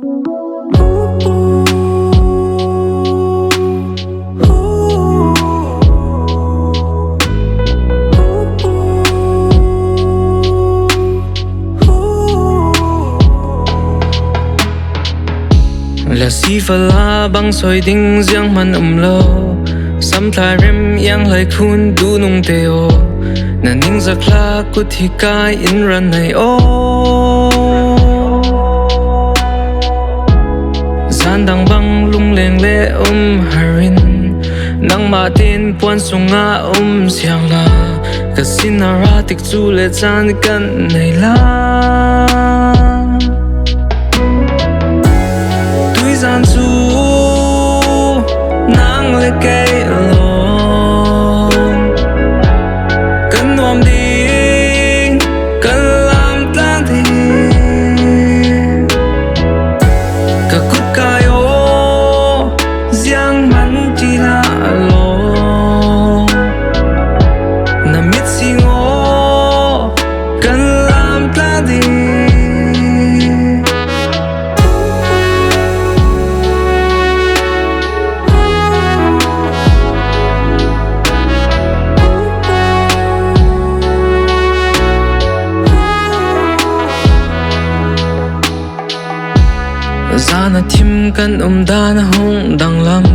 La si fala bang soi ding giang man lo sam thlai rem iang hlai khun du nung te o na ning zakla kut hi kai in ran nei o zan dang bang lung leng le harin nang ma tin puan sunga siang la ka sin ra tik chu le chan kan nei la Tuy gian chu nang le kei lawng kan nuam ding kan lam tlang ding ka kut kai o giang man ti la lo na mit sing o kan lam tlang ding. Zan a thim kan dan hung dang lam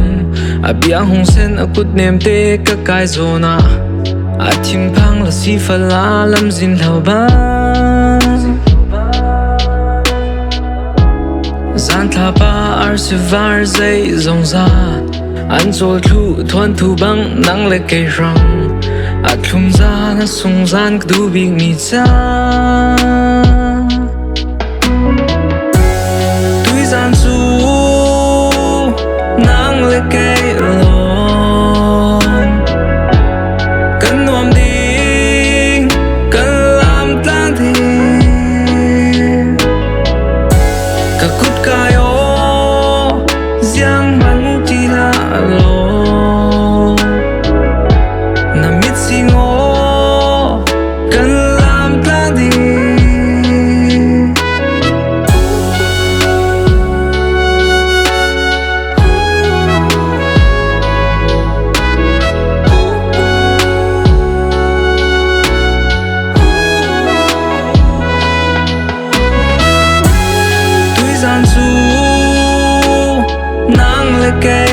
a bia hung sen a kut nem te ka kai zona a thim phang la si fa la lam zin thau ba zan thla pa ar si var dây rong ra an chol thu thuan thu bang nang le cây rong a thlum za na sung zan du bi mi cha Tuy gian chu nang le kei lawng kan nuam ding kan lam tlang ding ka kut kai o giang man ti la lo na mit sing o kan lam tlang ding. Tuy gian chu nang le kei